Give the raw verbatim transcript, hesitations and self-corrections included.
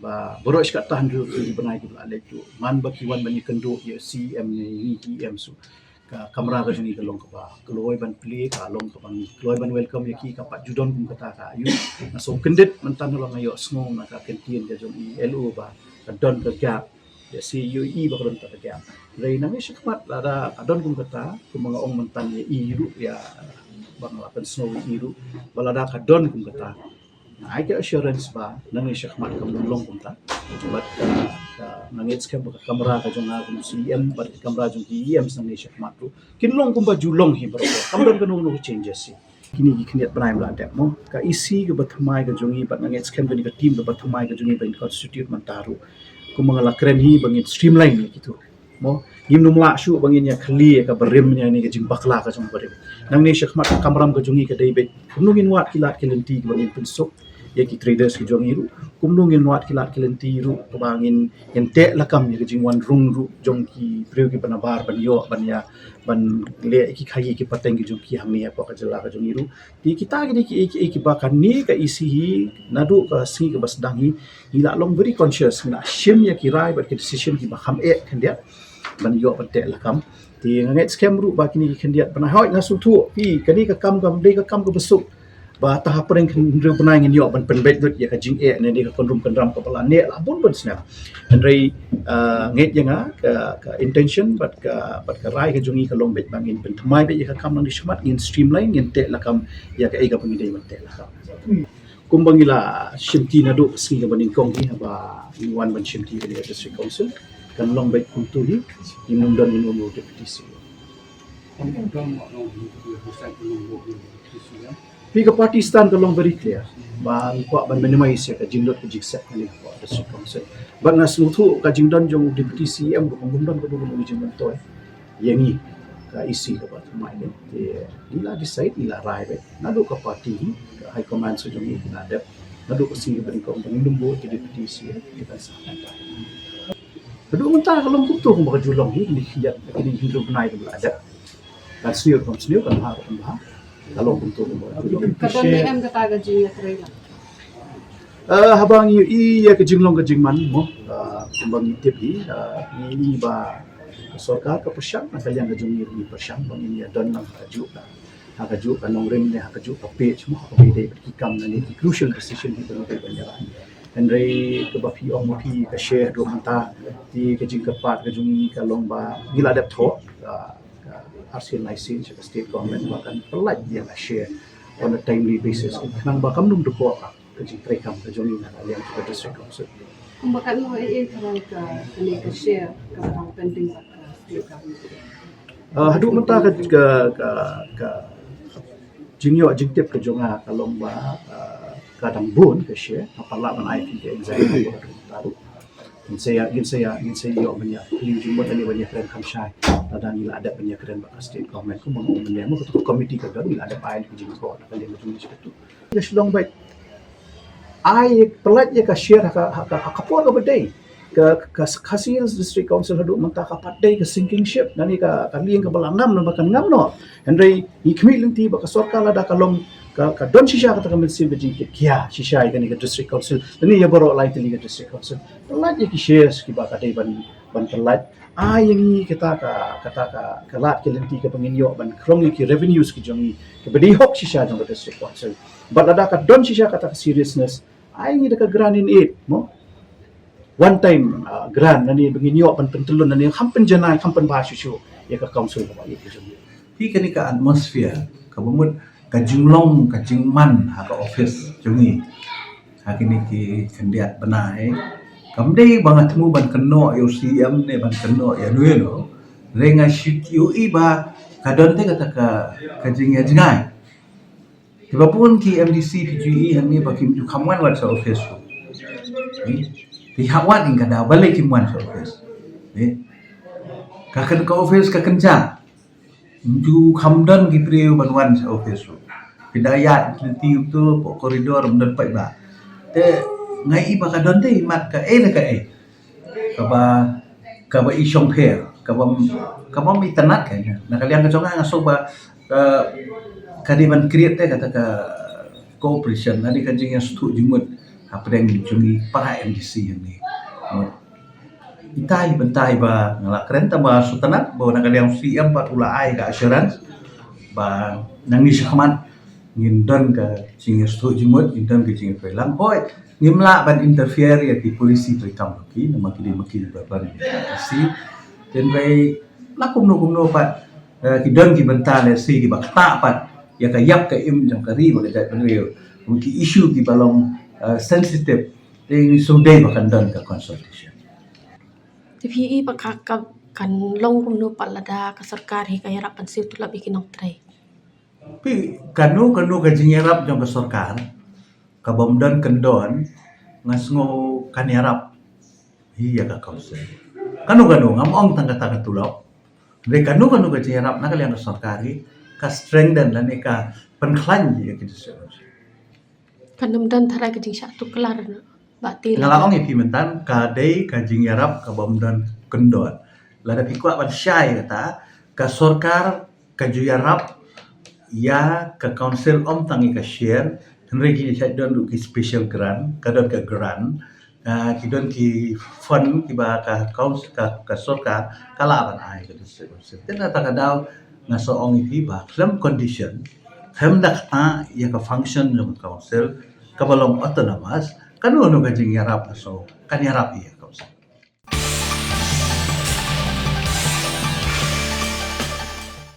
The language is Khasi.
Ba baroh shi katta hynriew tylli ki bnai kiba la leit ruh, man ba ki wan ban ïakynduh ïa C E M ne ïa ngi ki E M su, ka kamra ka jong ngi ka long kaba kloi ban plie, ka long kaba ngi kloi ban welcome ïa ki. Ka pat ju don kum kata ka aiu. Nga sngewkyndit mynta, nga long nga ïohsngew na ka kyntien ka jong i L O ba ka don ka gap. Ïa C E U i ba ka don kata ka gap. Hynrei nangne shakhmat lada ka don kum kata, kumba nga ong mynta ïa i ruh, ïa ba nga la pynsngew ïa i ruh, ba lada ka don kum kata, nga ai ka assurance ba nangne shakhmat kam long kumta. Bad ka, ka, nga ngeit skhem ba ka kamra ka jong nga kum C E M bad ka kamra jong ki E M nangne shakhmat ruh kin long kumba ju long hi baroh. Kam don kano kano ka changes hi. Kine ki khyndiat bnai ba la dep mo, ka E C kaba thymmai ka jong ngi bad nga ngeit skhem kane ka team kaba thymmai ka jong ngi ba ngin constitute mynta ruh, kumba nga la kren hi, ba ngin streamline ïa kito. Mo, ngim nym lah shuh ba ngin ïa khlieh ïa ka barim, ïa kane ka jingbakla ka jong barim. Nangne shakhmat ka kamram ka jong ngi ka dei beit kumno ngin wad ki lad ki lynti kiba ngin pynsuk ïa ki traders ki jong ngi ruh, kumno ngin wad ki lad ki lynti ruh kaba ngin, ngin teh lakam ïa ka jingwan rung ruh jong ki briew kiba nabar ban ïoh ban ïa, ban leh ïa ki khaïi ki pateng ki jong ki hangne hapoh ka jylla ka jong ngi ruh. Te kita ki dei kiei kiei kiba kane ka E C hi, naduh ka sngi kaba sdang hi, ngi la long very conscious, ngi la shim ïa ki rai bad ki decision kiba kham eh khyndiat ban ïoh ban teh lakam. Te nga ngeit skhem ruh ba kine ki khyndiat bnai, hooid, nga sngewthuh, phi, kane ka kam kam dei ka kam kaba suk. Ba ta hapdeng hynriew bnai ngin ïoh ban pynbeit lut ïa ka jingeh ne, ne ka kynrum kynram kaba la neh la bun bun snem. Hynrei, ah, ngeit ïa nga ka, ka intention bad ka, bad ka rai ka jong ngi ka long beit ba ngin pynthymmai beit ïa ka kam nangne shakhmat, ngin streamline, ngin teh lakam ïa kaei kaba ngi dei ban teh lakam. Kumba ngi la shimti naduh ka sngi kaba nyngkong hi, haba ngi wan ban shimti kane ka District Council, kan long beit kumto hi, ngim don, ngim don Deputy C E M. Phi, ka party stand ka long very clear ba ngi kwah ban minimize ïa ka jinglut ka jingsep kane ka District Council. Bad nga sngewthuh ka jingdon jong Deputy C E M ruh kam don ka, don ka jingmyntoi ïa ngi ka E C kaba thymmai. Te ngi la decide, ngi la rai beit naduh ka party, ka high command sa jong ngi, ngi la dep naduh ka sngi kaba nyngkong ba ngin nym bud ka Deputy C E M, ngi kan sah. Haduh mynta ka long kumto kumba ka ju long hi, kine ki khyndiat, kine ki hynriew bnai kiba la dep. Kan sniew ruh kam sniew, kan bha ruh kam bha. Ka long kumto kumba ka ju long. Ka don ne em kata ka jingïatrei lang? Ah, haba ngi ïohi ïa ka jinglong ka jingman mo, ah, kumba ngi tip hi, ah, ngi ïohi ba ka sorkar ka pyrshang, na ka liang ka jong ngi ruh ngi pyrshang ba ngin ïa don lang ha kajuh ka, ha kajuh ka nongrim ne ha kajuh ka page mo, ha kaba ïadei bad ki kam ne ki crucial decision kiba ngi dei ban ïa rai. Hynrei kaba phi ong ma phi, ka share haduh mynta, te ka jingkyrpad ka jong ngi ka long ba ngi la dep thoh, ah, ka R C L I C sha ka state government ba kan pynlait ïa ka share on a timely basis, khnang ba kam nym dukok ka jingtreikam ka jong ngi na ka liang jong ka District Council. Kumba katno, eh, eh, tharai ka, kane ka share kaba dang pending bad ka state government? Ah, haduh mynta ka, ka, ka, ka Jingïoh jingtip ka jong nga ka long ba, ah, ka dang bun ka share, ha, pat la ban ai phi ka example ba ka dang taruh. Ngin sa ïa, ngin sa ïa, ngin sa ïoh ban ïa kylli jingmut lane ban ïa kren kham shai. Lada ngi la dep ban ïa kren bad ka state government, kumba nga ong mynne, mo, kato ka committee ka don, ngi la dep ai ka jingkor na ka liang ka jong ngi shato. Ka Shillong bad ai pynlait ïa ka share ha ka, ha ka, ha ka por kaba dei. Ka, ka Khasi Hills District Council haduh mynta ka pat dei ka sinking ship, lane ka, ka lieng kaba la ngam, lane ba kan ngam noh. Hynrei ngi khmih lynti ba ka sorkar lada ka long ka, ka don shisha kata ka mynsiem ka jingkit khia shisha ïa kane ka District Council, lane ïa baroh lai tylli ka District Council, pynlait ïa ki shares kiba ka dei ban, ban pynlait. Ai ïa ngi kata ka, kata ka, ka lad ki lynti kaba ngin ïoh ban khrong ïa ki revenues ki jong ngi kiba dei hok shisha jong ka District Council. Bad lada ka don shisha kata ka seriousness, ai ngi da ka grant in aid, mo, one time, ah, grant, lane ba ngin ïoh ban pyntyllun, lane kham pynjanai, kham pynbha shuh shuh ïa ka council kaba ïeit ka jong ngi. Phi, kane ka atmosphere kaba mut ka jinglong ka jingman ha ka office jong ngi ha kine ki khyndiat bnai, kam dei ba nga thmu ban kynnoh ïa u C M ne ban kynnoh ïa no ïa no. Hynrei nga shu ïohi ba ka don te kata ka, ka jingïajngai. Kiba bun ki M D C phi ju ïohi hangne ba kim ju kham wan wat sha office ruh. Eh, phi hap wad ïa ka daw balei kim wan sha office. Eh, ka kyn, ka office ka kynja. Ju kham don ki briew ban wan sha office ruh. Phi da ïaid lynti uto hapoh corridor ym don paidbah. Te nga i ba ka don te i mat kaei ne kaei kaba, kaba i shongpher, kaba, kaba i tynnat ka. Na ka liang ka jong nga, nga sngew ba, eh, ka dei ban create te kata ka cooperation, lane ka jingïasngewthuh jingmut hapdeng jong ngi para M D C hangne. Itai, mynta ba nga la kren tang ba sngewtynnat ba na ka liang C M pat u la ai ka assurance ba nangne shakhmat ngin don ka jingïasngewthuh jingmut, ngin don ka jingïatreilang. Hooid, ngim lah ban interfere ïa ki policy treikam jong ki, namar ki dei ma ki ba ban policy. Hynrei la kumno kumno pat, eh, ki don ki bynta lehse kiba ktah pat ïa ka ïap ka im jong ka ri bad ka jaitbynriew. Kum ki issue kiba long, eh, sensitive, te ngi sngewdei ba kan don ka consultation. Te phi i ba ka, ka, kan long kumno pat lada ka sorkar hi ka ïarap ban siew tulop ïa ki nongtrei? Phi, kano kano ka jingïarap jong ka sorkar kabym don kyndon, nga sngew kan ïarap hi ïa ka council. Kano kano, ngam ong tang kata ka tulop. Hynrei kano kano ka jingïarap na ka liang ka sorkar hi ka strengthen lane ka pynkhlaiñ ïa ki district council. Kan ym don tharai ka jingshah tuklar, Bah Til. Nga la ong ïa phi mynta, ka dei ka jingïarap kabym don kyndon. Lada phi kwah ban shai kata, ka sorkar ka ju ïarap ïa ka council ym tang ïa ka share, hynrei ki shait don ruh ki special grant, ka don ka grant, ah, ki don ki fund kiba ka council, ka, ka sorkar ka lah ban ai ka district council. Te na kata ka daw nga sa ong ïa phi ba khlem condition, khlem da ktah ïa ka function jong ka council kaba long autonomous, kano kano ka jingïarap ka sngew kan ïarap ïa.